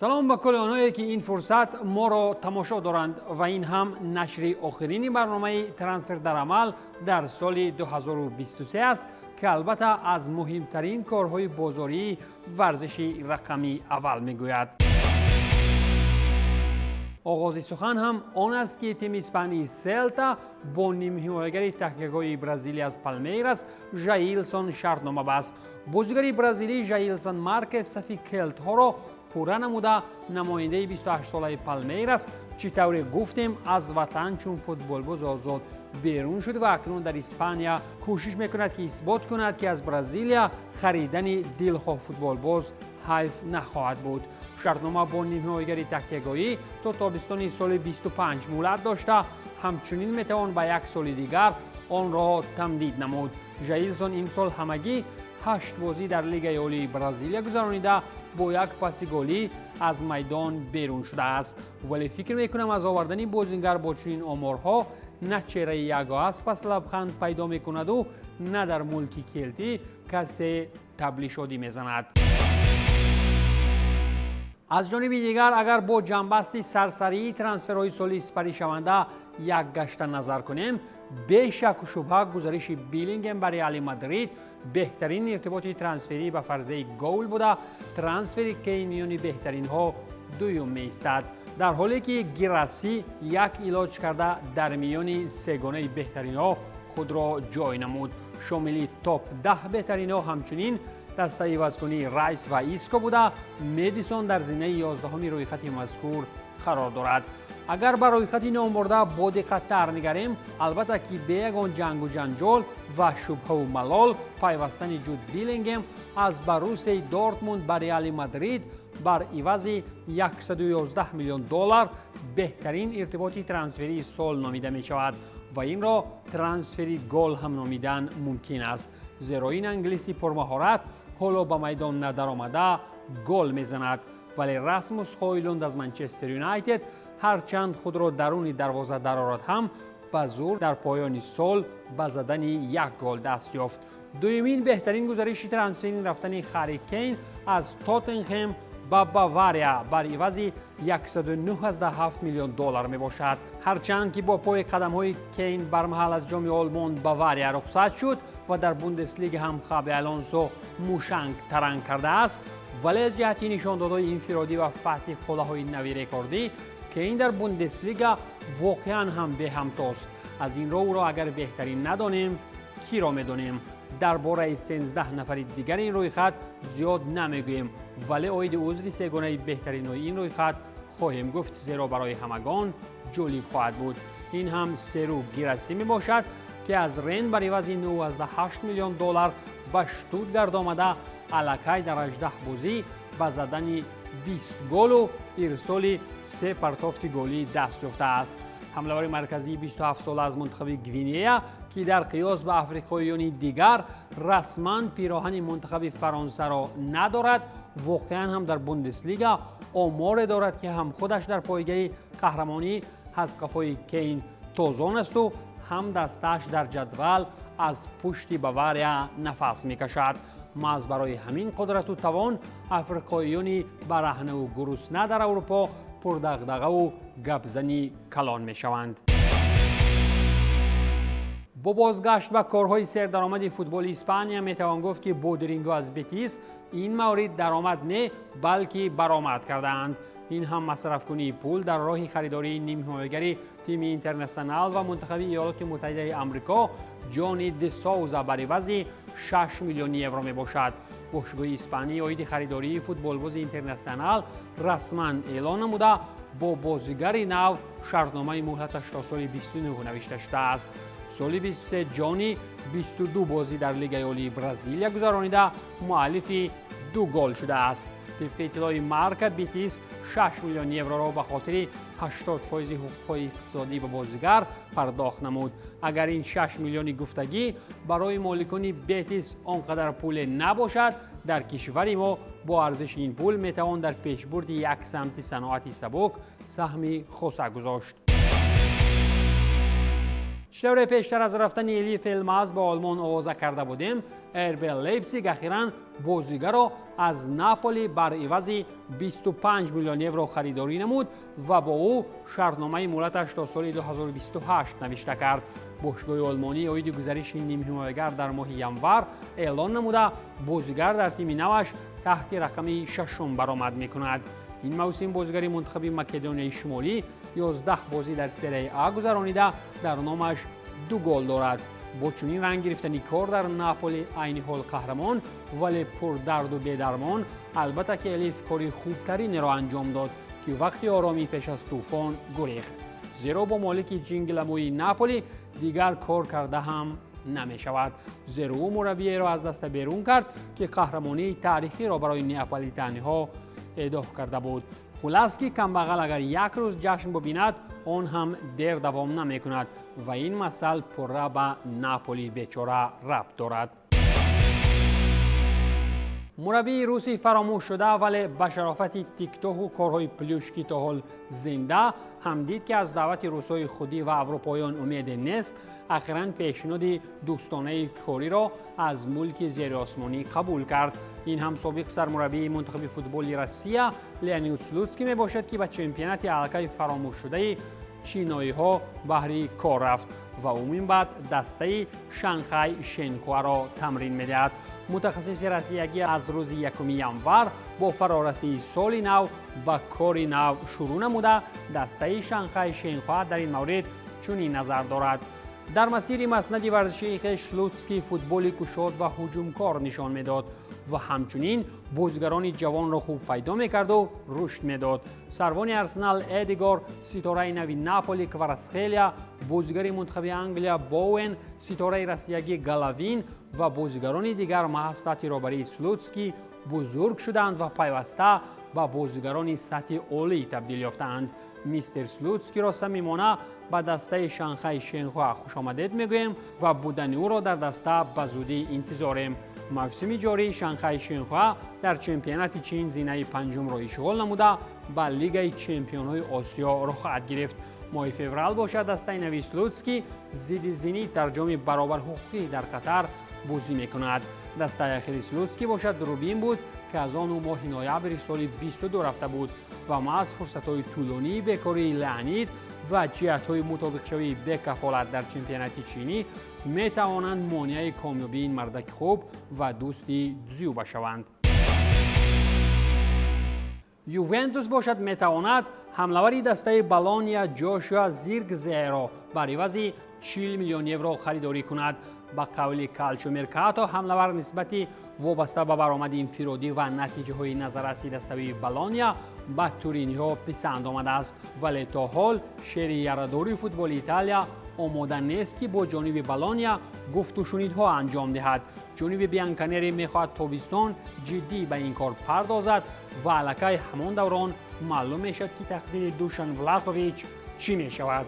Салом ба кулли онҳое, ки ин фурсат моро тамошо доранд, ва ин ҳам нашри охирини барномаи «Трансфер дар амал» дар соли 2023 аст, ки албатта аз муҳимтарин корҳои бозории варзиши рақамӣ аввал мегӯяд. Оғози сухан ҳам он аст, ки тими испании «Селта» бо нимҳимоягари такягоҳи Бразилия аз «Палмейрас» Жаилсон шартнома баст. Бозигари бразилӣ Жаилсон Маркес сафи келтҳоро пурра намуда, намояндаи 28-солаи «Палмейрас», чӣ тавре гуфтем, аз ватан чун футболбози озод берун шуд ва акнун дар Испания кӯшиш мекунад, ки исбот кунад, ки аз Бразилия харидани дилхоҳ футболбоз ҳайф нахоҳад буд. Шартнома бо нимҳимоягари такягоҳӣ то тобистони соли 25 муҳлат дошта, ҳамчунин метавон ба як соли дигар онро тамдид намуд. Жаилсон имсол ҳамагӣ ҳашт бозӣ дар Лигаи олии Бразилия гузаронида, бо як паси голӣ аз майдон берун шудааст. Вале фикр мекунам, аз овардани бозингар бо чунин оморҳо на чеҳраи Яго Аспас лабханд пайдо мекунаду, на дар мулки келтӣ касе табли шодӣ мезанад. Аз ҷониби дигар, агар бо ҷамъбасти сарсарии трансферҳои соли сипаришаванда як гашта назар кунем, бешаку шубҳа гузариши Билингем ба «Реали Мадрид» беҳтарин иртиботи трансферӣ ба фарзаи гол буда, трансфери Кейн миёни беҳтаринҳо дуюм меистад, дар ҳоле ки Гирасӣ як илоҷ карда дар миёни сегонаи беҳтаринҳо худро ҷой намуд. Шомили топ 10 беҳтаринҳо ҳамчунин дастаи ивазкунии Райс ва Иско буда, Медисон дар зинаи 11-уми рӯйхати мазкур қарор дорад. Агар ба рӯйхати номбурда бо диққаттар нигарем, албатта ки бе ягон ҷангу ҷанҷол ва шубҳаву малол пайвастани Ҷуд Билингем аз «Боруссияи Дортмунд» ба «Реали Мадрид» бар ивази 111 миллион доллар беҳтарин иртиботи трансферии сол номида мешавад ва инро трансфери гол ҳам номидан мумкин аст, зеро ин англиси пурмаҳорат ҳоло ба майдон надаромада гол мезанад. Вале Расмус Хойлунд аз «Манчестер Юнайтед» ҳарчанд худро даруни дарвоза дарорад ҳам, ба зур дар поёни сол ба задани як гол даст ёфт. Дуюмин беҳтарин гузариши трансфери рафтани Ҳарри Кейн аз «Тоттенхем» ба «Бавария» бар ивази 197 миллион доллар мебошад. Ҳарчанд ки бо пои қадамҳои Кейн бармаҳал аз ҷоми Олмон «Бавария» рухсат шуд ва дар Бундеслига ҳам Хаби Алонсо мушанг таранг кардааст, вале аз ҷиҳати нишондодҳои инфиродӣ ва фатҳи қуллаҳои нави рекордӣ Кейн дар Бундеслига воқеан ҳам беҳамтост. Аз ин рӯ ӯро агар беҳтарин надонем, киро медонем? Дар бораи 13 нафари дигари ин рӯйхат зиёд намегӯем, вале оиди узви сегонаи беҳтаринои ин рӯйхат хоҳем гуфт, зеро барои ҳамагон ҷолиб хоҳад буд. Ин ҳам Серу Гирасӣ мебошад, ки аз «Рен» бар ивази 98 миллион доллар ба Штутгарт омада, аллакай дар 18 бозӣ ба задани 20 голу ирсоли се партофти голӣ даст ёфтааст. Ҳамлавари марказии 27-сола аз мунтахаби Гвинея, ки дар қиёс ба африқоиёни дигар расман пироҳани мунтахаби Фаронсаро надорад, воқеан ҳам дар Бундеслига оморе дорад, ки ҳам худаш дар пойгаи қаҳрамонӣ аз қафои Кейн тозон асту, ҳам дастааш дар ҷадвал аз пушти «Бавария» нафас мекашад. Маҳз барои ҳамин қудрату тавон африқоиёни бараҳнаву гурусна дар Аврупо пурдағдағаву гапзани калон мешаванд. Бо бозгашт ба корҳои сердаромади футболи Испания метавон гуфт, ки Бодиринго аз «Бетис» ин маврид даромад не, балки баромад кардаанд. Ин ҳам масрафкунии пул дар роҳи харидории нимҳимоягари тими «Интернасионал» ва мунтахаби Иёлоти Муттаҳидаи Амрико Ҷони Десоуза бар ивази 6 миллион евро мебошад. Бошгоҳи испанӣ оиди харидории футболбози «Интернасионал» расман эълон намуда, бо бозигари нав шартномаи муҳлаташ то соли 29 навишта шудааст. Соли 23 Ҷони 22 бозӣ дар Лигаи олии Бразилия гузаронида, муаллифи ду гол шудааст. Тибқи иттилои Марка, «Бетис» 6 миллион евроро ба хотири 80 фоизи ҳуқуқҳои иқтисодӣ ба бозигар пардохт намуд. Агар ин 6 миллиони гуфтагӣ барои моликони «Бетис» он қадар пуле набошад, дар кишвари мо бо арзиши ин пул метавон дар пешбурди як самти саноати сабук саҳми хоса гузошт. Чӣ тавре пештар аз рафтани Элиф Элмаз ба Олмон овоза карда будем, РБ Лейпсиг ахиран бозигарро аз Наполи бар ивази 25 миллион евро харидорӣ намуд ва бо ӯ шартномаи муҳлаташ то соли 2028 навишта кард. Бошгоҳи олмонӣ оиди гузариши нимҳимоягар дар моҳи январ эълон намуда, бозигар дар тими наваш таҳти рақами шашум баромад мекунад. Ин мавсим бозигари мунтахаби Македонияи Шимолӣ 11 бозӣ дар серияи А гузаронида, дар номаш 2 гол дорад. Бо чунин ранг гирифтани кор дар Наполи айни ҳол қаҳрамон, вале пурдарду бедармон, албатта ки Элиф кори хубтаринеро анҷом дод, ки вақти оромӣ пеш аз тӯфон гурехт. Зеро бо молики ҷингиламӯи Наполи дигар кор карда ҳам намешавад. Зеро ӯ мураббиеро аз даста берун кард, ки қаҳрамонии таърихиро барои неаполитаниҳо эдоҳ карда буд. Хулас ки камбағал агар як рӯз ҷашн бибинад, он ҳам дер давом намекунад ва ин масъал пурра ба Наполи бечора рабт дорад. Мураббии руси фаромӯш шуда, вале ба шарофати тиктоку корҳои плюшки то ҳол зинда, ҳам дид, ки аз даъвати русҳои худӣ ва аврупоён умеде нест, ахиран пешниҳоди дӯстонаи кориро аз мулки зериосмонӣ қабул кард. Ин ҳам собиқ сармураббии мунтахаби футболи Россия Леонид Слутский мебошад, ки ба чемпионати аллакай фаромӯшшудаи чиноиҳо баҳри кор рафт ва ӯ минбаъд дастаи Шанхай Шенхуаро тамрин медиҳад. Мутахассиси россиягӣ аз рӯзи 1 январ бо фарорасии соли нав ба кори нав шурӯъ намуда, дастаи Шанхай Шенхуа дар ин маврид чунин назар дорад. Дар масири маснади варзишии хеш Слутский футболи кушод ва ҳуҷумкор нишон медод ва ҳамчунин бозигарони ҷавонро хуб пайдо мекарду рушд медод. Сарвони Арсенал Эдигор, ситораи нави Наполи Кварасхелия, бозигари мунтахаби Англия Боуэн, ситораи россиягӣ Галавин ва бозигарони дигар маҳз сатҳи робарии Слутский бузург шуданд ва пайваста ба бозигарони сатҳи олӣ табдил ёфтаанд. Мистер Слутскиро самимона ба дастаи Шанхай Шенхуа хушомадед мегӯем ва будани ӯро дар даста ба зудӣ интизорем. Мавсими ҷории Шанхай Шенхуа дар чемпионати Чин зинаи панҷумро ишғол намуда, ба Лигаи чемпионҳои Осиё роҳхат гирифт. Моҳи феврал бошад, дастаи нави Слутский зидди Зенит дар ҷоми баробарҳуқуқӣ дар Қатар бозӣ мекунад. Дастаи ахири Слутский бошад Рубин буд, ки аз он ӯ моҳи ноябри соли 22 рафта буд ва маҳз фурсатҳои тӯлонии бекории Леонид ва ҷиҳатҳои мутобиқшавии бекафолат дар чемпионати чинӣ метавонанд монеаи комёбии ин мардаки хуб ва дӯсти Дзюба шаванд. Ювентус бошад метавонад ҳамлавари дастаи Болония Ҷошуа Зиркзеро бар ивази 40 миллион евро харидорӣ кунад. Ба қавли Калчо Меркато, ҳамлавар нисбати вобаста ба баромади инфиродӣ ва натиҷаҳои назарраси даставии Болония ба туриниҳо писанд омадааст, вале то ҳол шери ярадори футболи Италия омода нест, ки бо ҷониби Болония гуфтушунидҳо анҷом диҳад. Ҷониби Бианканери мехоҳад тобистон ҷиддӣ ба ин кор пардозад ва аллакай ҳамон даврон маълум мешавад, ки тақдири Душан Влахович чӣ мешавад.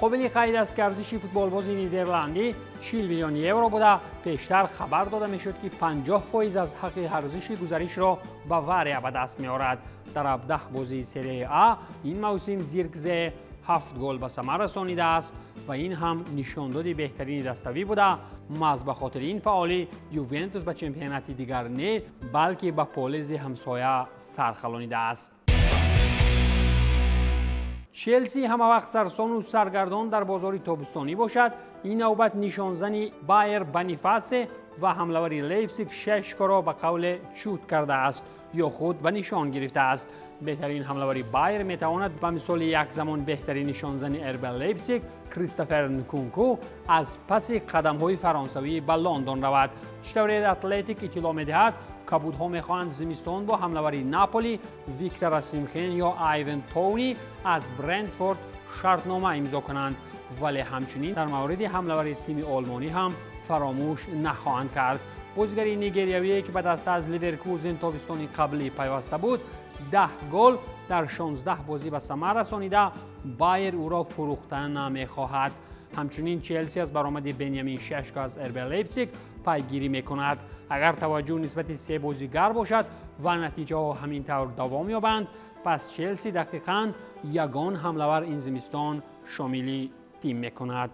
Қобили қайд аст, ки арзиши футболбози нидерландӣ 40 миллион евро буда, пештар хабар дода мешуд, ки 50% аз ҳаққи арзиши гузаришро Бавария ба даст меорад. Дар 17 бозии серияи А ин мавсим Зиркзе 7 гол ба самар расонидааст ва ин ҳам нишондоди беҳтарини даставӣ буда, маҳз ба хотири ин фаъолӣ Ювентус ба чемпионати дигар не, балки ба полези ҳамсоя сархалонидааст. Челси ҳама вақт сарсону саргардон дар бозори тобистонӣ бошад, ин навбат нишонзани Байер Банифатсе ва ҳамлавари Лейпсиг Шешкоро ба қавле чут кардааст ё худ ба нишон гирифтааст. Беҳтарин ҳамлавари Байер метавонад ба мисоли як замон беҳтарин нишонзани РБ Лейпсиг Кристофер Нкунку аз паси қадамҳои фаронсавӣ ба Лондон равад. Чӣ тавре Атлетик иттилоъ медиҳад, кабудҳо мехоҳанд зимистон бо ҳамлавари Наполи Виктор Осимхен ё Айвен Тоуни аз Брентфорд шартнома имзо кунанд, вале ҳамчунин дар мавриди ҳамлавари тими олмонӣ ҳам фаромӯш нахоҳанд кард. Бозигари нигериявие, ки ба даста аз Ливеркузен тобистони қаблӣ пайваста буд, 10 гол дар 16 бозӣ ба самар расонида, Байер ӯро фурӯхта намехоҳад. Ҳамчунин Челси аз баромади Бенямин Шешко аз РБ Лейпсиг пайгирӣ мекунад. Агар таваҷҷӯҳ нисбати се бозигар бошад ва натиҷаҳо ҳамин тавр давом ёбанд, пас Челси дақиқан ягон ҳамлавар ин зимистон шомили тим мекунад.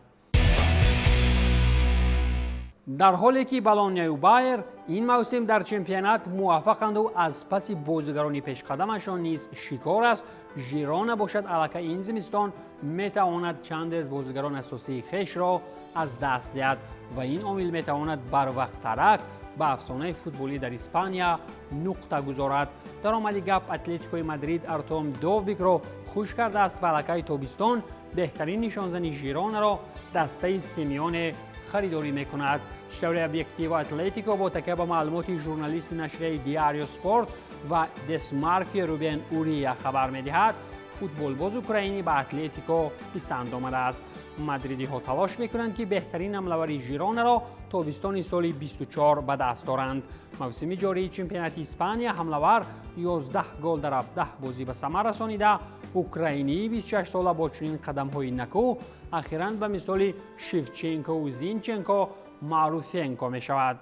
Дар ҳоле ки Болонияю Байер ин мавсим дар чемпионат муваффақанду аз паси бозигарони пешқадамашон низ шикор аст, Жирона бошад аллакай ин зимистон метавонад чанде аз бозигарони асосии хешро аз даст диҳад ва ин омил метавонад барвақттарак ба афсонаи футболӣ дар Испания нуқта гузорад. Дар омади гап, Атлетикои Мадрид Артом Довбикро хуш кардааст ва аллакай тобистон беҳтарин нишонзани Жиронаро дастаи Симеоне харидорӣ мекунад. Читаври Объективо Атлетико бо такя ба маълумоти журналисти нашрияи Диарио Спорт ва Десмарки Рубен Урия хабар медиҳад, футболбоз украинӣ ба Атлетико писанд омадааст. Мадридиҳо талош мекунанд, ки беҳтарин ҳамлавари Жиронаро тобистони соли 24 ба даст доранд. Мавсими ҷории чемпионати Испания ҳамлавар 11 гол дар 17 бозӣ ба самар расонида. Украинии 26сола бо чунин қадамҳои накӯ ахиран ба мисоли Шевченкову Зинченко маъруфенко мешавад.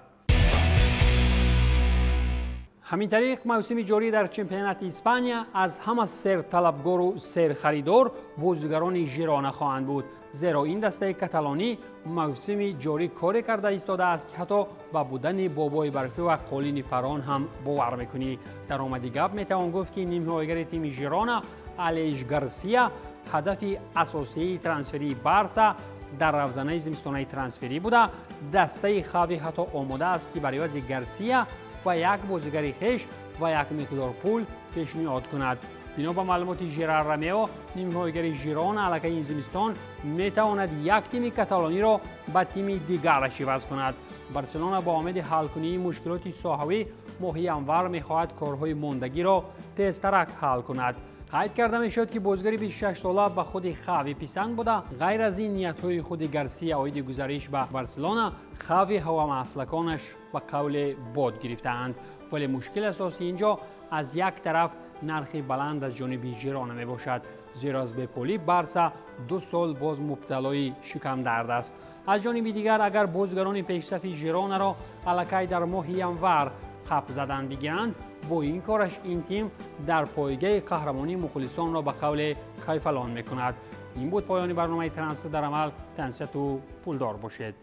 Ҳамин тариқ, мавсими ҷорӣ дар чемпионати Испания аз ҳама серталабгору серхаридор бозигарони Жирона хоҳанд буд, зеро ин дастаи каталонӣ мавсими ҷорӣ коре карда истодааст, ки ҳатто ба будани бобои барфӣ ва қолини парон ҳам бовар мекунӣ. Дар омади гап, метавон гуфт, ки нимҳимоягари тими Жирона Алеш Гарсия ҳадафи асосии трансферии Барса дар равзанаи зимистонаи трансферӣ буда. Дастаи Хави ҳатто омода аст, ки бар ивази Гарсия ва як бозигари хеш ва як миқдор пул пешниҳод кунад. Бино ба маълумоти Жерар Ромео, нимҳимоягари Жирона аллакай ин зимистон метавонад як тими каталониро ба тими дигараш иваз кунад. Барселона бо омеди ҳалкунии мушкилоти соҳавӣ моҳи январ мехоҳад корҳои мондагиро тезтарак ҳал кунад. Қайд карда мешавад, ки бозигари 26сола ба худи Хави писанд буда. Ғайр аз ин, ниятҳои худи Гарсия оиди гузариш ба Барселона Хави ҳавамаслаконаш ба қавле бод гирифтаанд. Вале мушкил асоси ин ҷо аз як тараф нархи баланд аз ҷониби Жирона мебошад, зеро аз бепулӣ Барса 2 сол боз мубталои шикамдард аст. Аз ҷониби дигар, агар бозигарони пешсафи Жиронаро аллакай дар моҳи январ қап задан бигиранд, бо ин кораш ин тим дар пойгаи қаҳрамонии мухлисонро ба қавле кайфалон мекунад. Ин буд поёни барномаи Трансфер дар амал. Тансияту пулдор бошед.